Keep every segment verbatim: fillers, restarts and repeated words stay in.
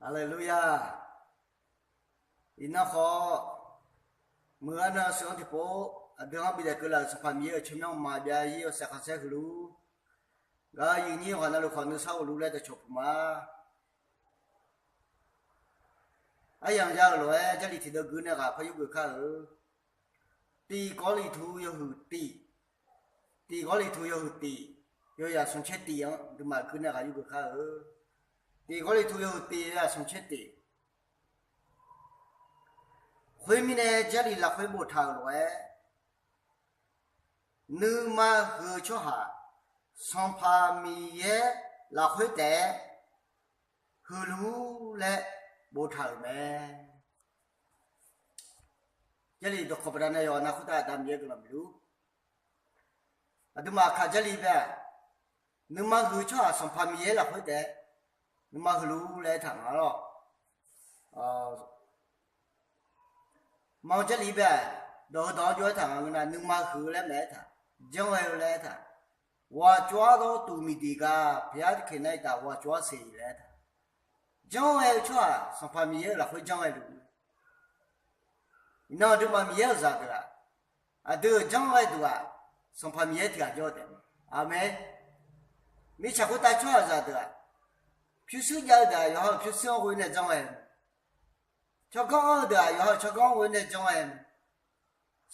Haleluya! Iqnan khawf, muiq-eu arnan sheuq-anr tiqpov, aqdui-anr bidaef keuvlaf-euq Sanqpaq Miqyaer-euq tsawrmyanr maqbyav-ir yawshaef khanqsaer huiqlur, gaq-eu yuifnyir yawqghaq navluf khawf nuisar ghoflur laer dawqcawq puq ma. Aryamq ya-euq lof-aer Jarlif tiqdeuv gui nae ghaq par yurgeuf kar-eu. Tiq Gawrliqtu yawhuiq tiq, tiq Gawrliqtu yawhuiq tiq, yawzaq smq caer tiq-anr duimaf gui nae ghaq yurgeuf kar-eu. Tiq Gawrliqtu yawhuiq tiq, yawzaq smq caer tiq. Khoermirnae, Jarlif lafkhoer boftaq-euq lof-aer, nuima huiq-eu tsawrhaq Sanqpaq Miqyaer lafkhoer taef-aer huiqlur laer boftaq-euq mae. Jarlif dawqkawq baqdanae yawqha navluf khoertav Aqda Miqyaer guiqlanq biflur. Aqduimaf aqkaq Jarlif bae-aq, nuima huiq-eu tsawrhaq Sanqpaq Miqyaer lafkhoer taef-aer nuima huiqlur laer aertaq nga lawr. Manq Jarlif bae-aq, dawq heudawq-anr jov-aer taq nga ngeur nar, nuima huiq-eu laer maeq-aer taq, janr ghae-eu laer aertaq, ဝါကြွားသော သူမည်သည်ကား ဘုရားသခင်၌သာ ဝါကြွားစေ laer aertaq, janr ghae-eu tsawrhaq Sanqpaq Miqyaer-euq lafkhoer janr ghae luf-eu. Iqnan aqduimaf Miqyaer-euq zaqdeuq-aq, aqdui-euq janr ghae duq-aq, Sanqpaq Miqyaer tiq ghaq jawr-eu taef-a. Aqmeq. Mirtsaq khoertav tsawrhaqzaq deuq-aq, pyurshuir jav-eu deuq-aq, yawqha-euq pyurshuir-anr ghoe nae janr ghae-eu mae. Tsawrganr anr-eu deuq-aq, yawqha-euq tsawrganr-anr ghoe nae janr ghae-eu mae.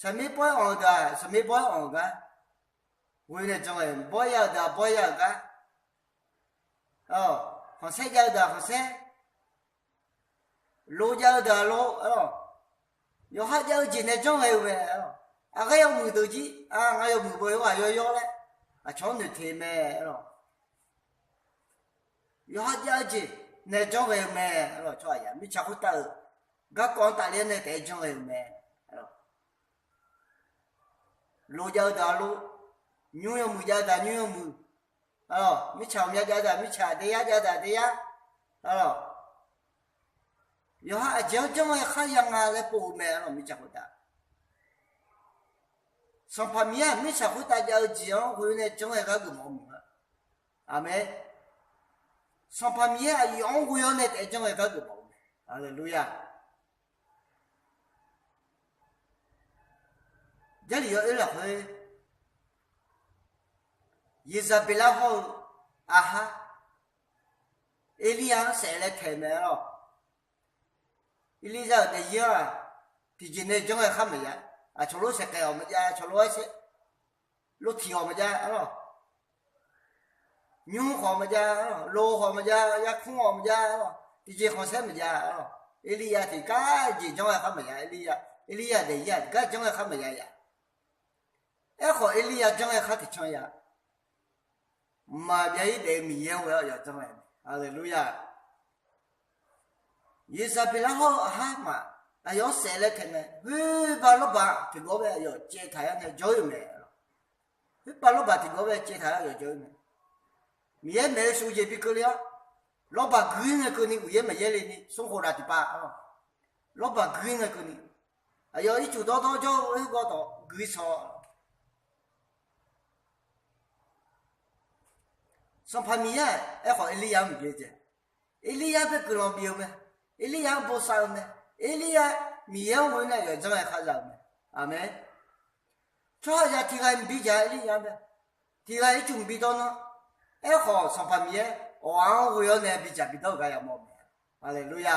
Saqmir bawr-aer anq-eu deuq-aq, saqmir bawr-aer anq-eu gar ghoe nae janr ghae-eu mae. Bawr ya-eu deuq-aq, bawr ya-eu gar, khanqsaer jav-eu deuq-aq, khanqsaer, lo jav-eu deuq-aq, lo, yawqha jav-eu jeq nae janr ghae-eu mae. Aqghaer yawmuiq deuq jir, ngar yawmuiq beu-eu ghaq yawr yawr laer aqcawq-anr noeqteq mae. Yawqha jav-eu jeq nae janr ghae-eu mae. Tsawrhaq ya mirtsaq khoertav-euq garkawv-anr tafler-awr nae taef-aer janr ghae-eu mae. Lo jav-eu deuq-aq lo, nymr yawmuiq jav-eu deuq-aq nymr yawmuiq, mirtsaq ghawqmya jav-eu deuq-aq mirtsaq, daeyar jav-eu deuq-aq daeyar, yawqha aqjeq-anr janr ghae khar ya nga laer pov-eu mae. Mirtsaq khoertav Sanqpaq Miqyaer-aq mirtsaq khoertav jav-eu jeq-anr ghoe nae janr ghae gar geufmawf-eu maqngeur-a. Aqmeq. Sanqpaq Miqyaer aqyawf-anr ghoe-awr nae taef-aer janr ghae gar geufmawf-eu mae. Haleluya! Jarlif yawoer lafkhoer, Yeqzaqbeqlar hawr-eu Aqhar, Erlirya-anr saef laer taeq mae-a lawq. Erlirya-euq daefzir-aq, tiqjeq nae janr ghae khar maqya. Aqcawq lof saeqkhaeq-awq maqjav, aqcawq lof-aer saeqlof tiq-awq maqjav-a lawq. Nymr khawf maqjav-a lawq, lo khawf maqjav, yarkmr khawf maqjav-a lawq, tiqjeq khanqsaer maqjav-a lawq. Erlirya tiqgar jeq janr ghae khar maqya. Erlirya, Erlirya daefzir-aq tiqgar janr ghae khar maqya ya. Aerkhawf Erlirya janr ghae khar tiqcan ya. Mqmaq byav-ir daef-eu Miqyaer-anr ghae-awr aqyawf janr ghae mae. Haleluya! Yeqzaqbeqlar hawr-eu Aqhar maf, aqyawf-anr saef laer taeq mae. Khoerpav lawrbaq tiqgawr bae aqyawf caevtaq-aer nae jawr-ir-euq mae. Khoerpav lawrbaq tiqgawr bae caevtaq-aer aqyawf jawr-ir mae. Miqyaer maeq-eu shuf-eu jeq bi keuvle-awr, lawrbaq guir ngae keuvni uqyaer maqyaer le ni smrkhof daq tiqpav-a lawq. Lawrbaq guir ngae keuvni, aqyawf ircuf dawrdawr jawr-eu khoergawr dawq guir saw Sanqpaq Miqyaer-aq, aerkhawf Erlirya-anr maqbi-eu jeq. Erlirya bae guiqlanq bif-eu mae. Erlirya-anr bosav-eu mae. Erlirya Miqyaer-anr ghoe nae aqyawf janr ghae khar za-eu mae. Aqmeq. Tsawrhaqzaq tiq ghaq mqbi jaq Erlirya mae. Tiq ghaq ircuf mqbi dawr nar, aerkhawf Sanqpaq Miqyaer awq-anr ghoe-awr nae bidzaq bidawr-eu gar yamawr-eu mae. Haleluya!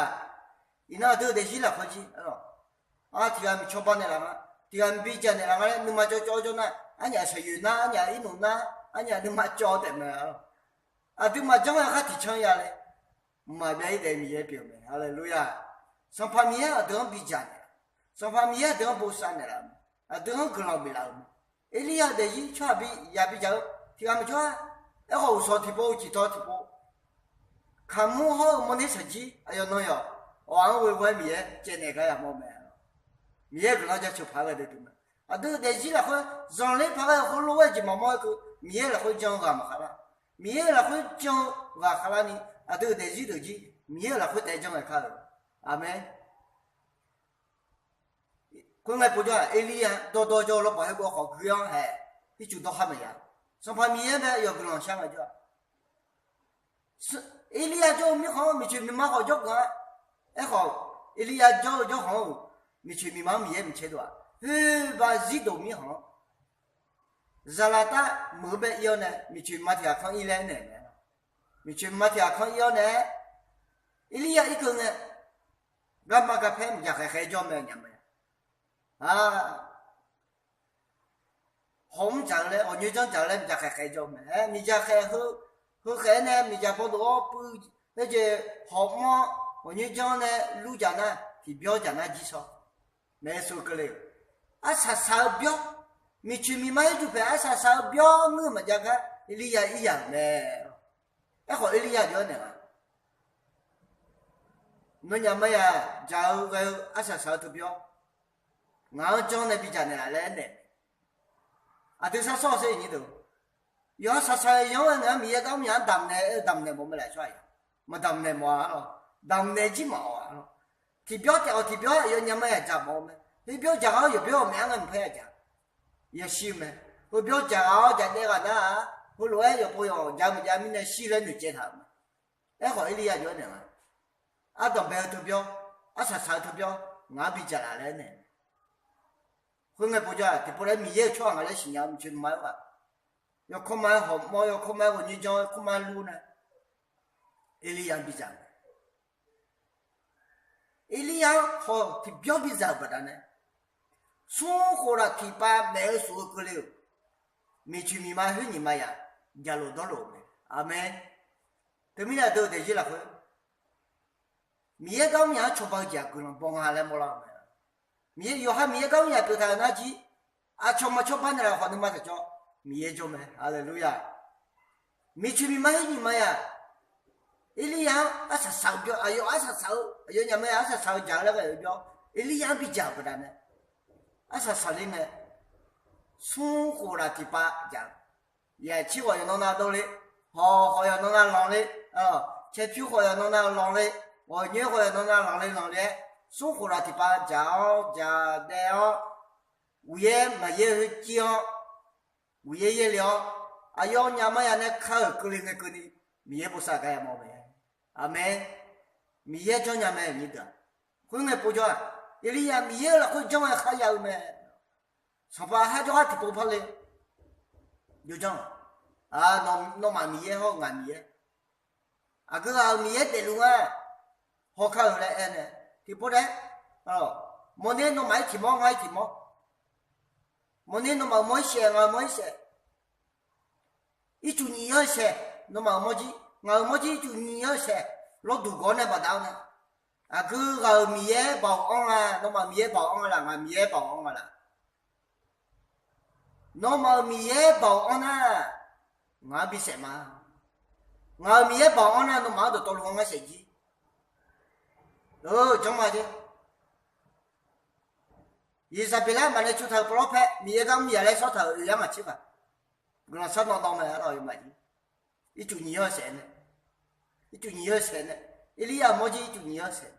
Iqnan aqdui-euq daefzir lafkhoer jir, a, tiq ghaq mqcawba naeqlaf nga, tiq ghaq mqbi jaq naeqlaf nga laer nuima cawv cawv-awr jawr nar, arnyaf shaqyoeq nar, arnyaf irnuf nar, arnyaf nuima cawv-eu taef mae. Aqduimaf janr ghae khar tiqcan ya laer, mqmaq byav-ir daef Miqyaer pyeuf-eu mae. Haleluya! Sanqpaq Miqyaer aqdui-anr bidzaq naeqlaf, Sanqpaq Miqyaer aqdui-anr bosav naeqlaf-eu mae. Aqdui-anr guiqlanq biflaf-euq mae. Erlirya daefzir tsawrhaq bi yaq bidzaq-eu tiq ghaq maqjawr-a. Aerkhawf uqshawq tiqpov, ciqtaw tiqpov, kaqmur hawr-eu mawrner shaqjir aqyawf nan yawq awq-anr ghoe ghoe-aer Miqyaer caevnaeq gar yamawr mae. Miqyaer guiqlanq jaceuq paq-aer ghae deuq deuq mae. Aqdui-euq daefzir lafkhoer zanqler paq ghae-eu heulof-aer jeq maqmawr-aer keuv Miqyaer lafkhoer jan-eu ghaq maqkhav lar. Miqyaer-euq lafkhoer jan-eu ghaq khav larni, aqdui-euq daefzir deuq jir Miqyaer-euq lafkhoer taef-aer janr ghae kar-eu. Aqmeq. Khoerngae povjawr-aq, Erlirya dawrdawr jawr-eu lawrbaq khoergawr khawf gui-anr haeq, ircuf dawr khar maqya. Sanqpaq Miqyaer bae aqyawf guiqlanq shar ngaejawr-aq, Erliryav jawr-eu mirkhanq-anr miqcoeq miqma khawf jawrgeuf-a. Aerkhawf, Erliryav jawr-eu jawrkhanq-anr-euq miqcoeq miqma-anr Miqyaer maqcaer dov-aq, khoerbav zirdoq mirkhanq-anr zaqlaqtav meuq-eu bae ir-awr nae, miqcoeq miqma tiq ghaq kanr ir laer aernaeq mae. Miqcoeq miqma tiq ghaq kanr ir-awr nae, Erliryav irkeuv ngae, garma garpaer maqjaq khaeq khaeq jawr mae nya mae. Hawmr dzaq-eu laer, ghawqnyoer janr dzaq-eu laer maqjaq khaeq khaeq jawr mae. Aer, miqjaq khaeq heu, heu khaeq-aer nae miqjaq pawdov-awr puiv, khoerjeq hawmr-awr ghawqnyoer janr nae lur dzaq nar, tiqbyawr dzaq nar jir shawr. Maeqsu keuvle-euq arsaq saq-eu byawr, miqcoeq miqma ircuf paeq arsaq saq-eu byawr ngeur-eu maqjav gar Erliryav ir yaq-euq mae. Aerkhawf, Erliryav jawr naeq-a, nawnyaf maqyaq dzaq-eu ghae-eu arsaq saq-eu teubyawr, ngaq-anr janr nae bidzaq naeqlaf laer aernaeq. Aqdui sar sawr-eu sher nyir deuq, yawqha saqsaq-eu yanr-aer naeq-anr Miqyaer gar mr yaq-anr damq naeq-aer-eu damq naeq mawf mae laf tsawrhaq yaq. Maqdamq naeq mawf-a lawr. Damq naeq jir maqawq-a lawr. Tiqbyawr taef-awq tiqbyawr aqyawfnyaf maqyaq dzaq mawf-eu mae. Khoerbyawr dzaq ghaq-awr yawqbyawr ghawqmya-anr ngae mqpaer yaq dzaq. Yashir-eu mae. Khoerbyawr dzaq ghaq-awr dzaq daev ghaq nar-aq, heulof-aer yawqpov yawq dzaq maqjav mirnae shir laer noeqtsaev taq-euq mae. Aerkhawf, Erliryav jawr naeq-a, ardanqbae-eu teubyawr, arsaq saq-eu teubyawr ngaq-anr bidzaq laf laer aernaeq. Khoerngae povjawr-aq, tiqpov laer Miqyaer-euq tsawrhaq nga laer siqnya-eu miqcoeq miqma-aer ghaq, yawkawr ma-aer hawmr-awr, yawkawr ma-aer ghawqnyoer janr-awr, yawkawr ma-aer lur nae, Erliryav-anr bidzaq-euq mae. Erliryav-anr khawf tiqbyawr bidzaq-euq baqdanae, smr khof laf tiqpav maeq-eu shuf-eu keuvle-euq miqcoeq miqma khoer nyiq ma yaq jaqlof dawrlof-euq mae. Aqmeq. Teumirnae aqdui-euq daefzir lafkhoer Miqyaer gar mr yaq-anr cawba-eu jeq-aq guiqlanq baw nga laer mawrlar-eu mae. Miqyaer yawqha Miqyaer gar mr yaq pyeuf taq-euq nar jir, aqcawq maqcawba naeqlaf khawf nuima taqcawv, Miqyaer jawr mae. Haleluya! Miqcoeq miqma khoer nyiq ma yaq, Erliryav-anr arsaq saq-eu byawr, aqyawf arsaq saq-eu, aqyawfnyaf maqyaq arsaq saq-eu dzaq-eu laer ghae-eu byawr, Erliryav-anr bidzaq-euq baqdanae, arsaq saqler mae. Smr khof laf tiqpav dzaq-eu, yaqcir khawf yawqnan nav dovle, hawq khawf yawqnan nav lanqle, caerpyur khawf yawqnan nav lanqle, ghawqnyoer khawf yawqnan nav lanqle lanqle-aer, smr khof laf tiqpav dzaq-awr dzaq daev-awr, Ghoeqyaer maqyaer-eu khoer cir-awr, Ghoeqyaer yaerle-awr, aqyawfnyaf maqyaq nae ka-euq keuvle ngae keuvni, Miqyaer bosav gar yamawr mae. Aqmeq. Miqyaer janrnya mae nyir deuq-aq. Khoerngae povjawr-aq, Erliryav Miqyaer-euq lafkhoer janr-aer kharya-eu mae. Sanqpaq har jawrgar tiqpov parle jawrjanr-aq, nawmaf Miqyaer hawr-eu ngaq Miqyaer, aqgeu ghaq-euq Miqyaer daefluf nga, hawkar-euq laer aer nae, tiqpov taef-aer, mawrner nawmaf-ir tiqmawr ngar-ir tiqmawr, mawrner nawmaf-euq mawr-ir saef ngaq-euq mawr-ir saef, ircuf nyiq-anr saef, nawmaf-euq mawrjir ngaq-euq mawrjir ircuf nyiq-anr saef, lawrduq gawq-awr nae baqda-awr nae, aqgeu ghaq-euq Miqyaer baoq anr nga, nawmaf-euq Miqyaer baoq anr nga laf, ngaq Miqyaer baoq anr nga laf. Nawmaf-euq Miqyaer baoq anr nar, ngaq-anr bisaef ma. Ngaq-euq Miqyaer baoq anr nar, nawmaf-anr dawqtawvluf-anr ngar saef jir. Janr ma jeq. Yeqzaqbeqlar maqnae cuvtaq-euq pawlawr paer Miqyaer gar mr yaq laer shawrtaq-euq oeq yar ngaq tser ghaq, guiqlanq sharnawv dawv mae arlawq, yawmaf jir. Ircuf nyiq-anr saef nae, ircuf nyiq-anr saef nae, Erliryav-euq mawrjir ircuf nyiq-anr saef.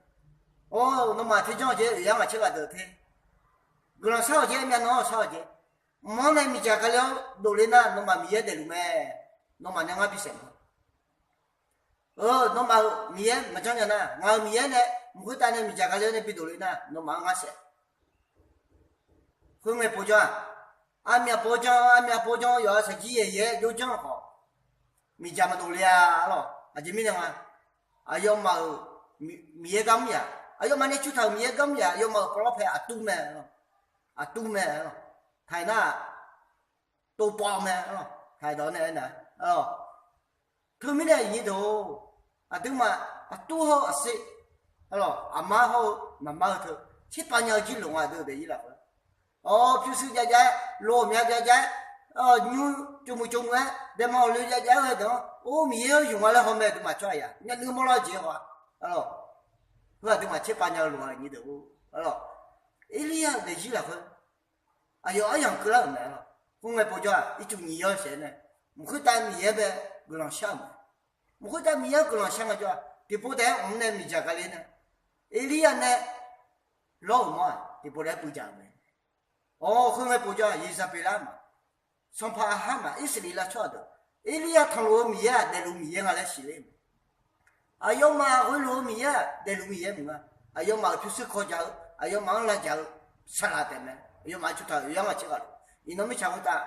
Or, nawmaf terjanr-eu jeq oeq yar ngaq tser ghaq deuq te, guiqlanq shar-awq jeq, myavnuq-anr shar-awq jeq, mq-anr nae miqdzaq kali-awr dofle nar, nawmaf Miqyaer daefluf mae. Nawmaf nae ngar bisaef ma. Nawmaf-euq Miqyaer maqjanr nya nar, ngaq-euq Miqyaer nae mq khoertav nae miqdzaq kali-awr nae bidof le nar, nawmaf-anr ngar saef. Khoerngae povjawr-aq, armyav povjanr, armyav povjanr, yawqha saqjir yaeq yaeq-aer jawrjanr khawf, miqdzaq maqdof le-a arlawq. Aqjeq mirnae nga, aqyawfmaf-euq Miqyaer gar mr yaq, aqyawfmaf nae cuvtaq-euq Miqyaer gar mr yaq, aqyawfmaf-euq pawlawr paer aqtur mae, aqtur mae arlawq. Taq-iq nar-aq, tovpawv mae arlawq. Taq-iq dawq nae aernar, teumirnae iqnyir deuq-or, aqduimaf aqtur hawr-eu aqsir, arlawq, aqmar hawr-eu maqmar-eu teu tserpav nya-eu jir loq nga deuq daefzir lafkhoer. Awq, pyurshuir javjav-aer, loq ghawqmya javjav-aer, nymr tsovmuiq tsovmuiq-aer, daema ghawqloe javjav-aer ghae deuq-anr, or, Miqyaer-anr yawq nga laer hawmae duimaf tsawrhaq yaq myavnuiv mawrlar-eu jeq haw-a, arlawq. Heu aqduimaf tserpav nya-eu loq nga iqnyir deuq-or, arlawq. Erliryav-euq daefzir lafkhoer aqyawf aryamq keuvlar-euq mae arlawq. Khoerngae povjawr-aq, ircuf nyiq-anr saef nae, mq khoertav Miqyaer bae guiqlanq shar-euq mae. Mq khoertav Miqyaer-anr guiqlanq shar ngae jawr-aq, tiqpov taef-aer mq nae miqdzaq kali nae, Erliryav nae lawr-euq mawr-aq, tiqpov taef-aer puiv dzaq-euq mae. Awq, khoerngae povjawr-aq, Yeqzaqbeqlar ma, sanqpaq Aqhar ma, Irsaqleqlav tsawrhaq deuq, Erliryav tanqlof-eu Miqyaer-aq daefluf Miqyaer nga laer siqler mae. Aqyawfmaf khoerlof-eu Miqyaer-aq daefluf Miqyaer maqngeur. Aqyawfmaf-euq pyurshuir kawv jaq-eu, aqyawfmaf-anr lavjaq-eu saqlaq taef mae. Aqyawfmaf-anr cawtaq-euq oeq-anr ngaq tser ghaq lof. Iqnan mirtsaq khoertav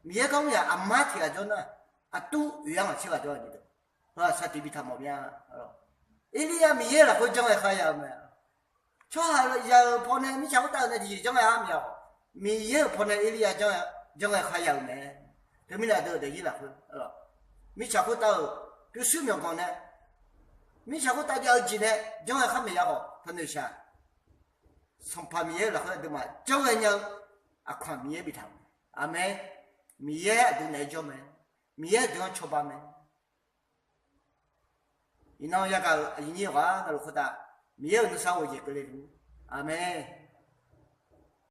Miqyaer garmr yaq aqmar tiq ghaq jawr nar, aqtur oeq-anr ngaq tser ghaq jawr-a. Heu-aq sar tiq bi taq mawf mya. Erliryav Miqyaer lafkhoer janrghae kharya-eu mae. Tsawrhaqzaq-euq pawnae mirtsaq khoertav-euq nae tiqjeq janrghae-a myav-awq. Miqyaer-euq pawnae Erliryav janrghae kharya-euq mae. Teumirnae aqdui-euq daefzir lafkhoer, mirtsaq khoertav-euq pyurshuir myawqganq nae, mirtsaq khoertav jav-eu jeq nae janrghae khar maeq ya khawf taqnoeq shaq. Sanqpaq Miqyaer-euq lafkhoer aqduimaf janrghae nya-eu aqkaq Miqyaer biftaq-euq mae. Aqmeq. Miqyaer aqdui naeq-aer jawr mae. Miqyaer aqdui-anr cawba mae. Iqnan yagaq-euq aqyuif nyir yawqghaq navluf khoertav Miqyaer-euq nuisar ghofjeq keuvle luf. Aqmeq.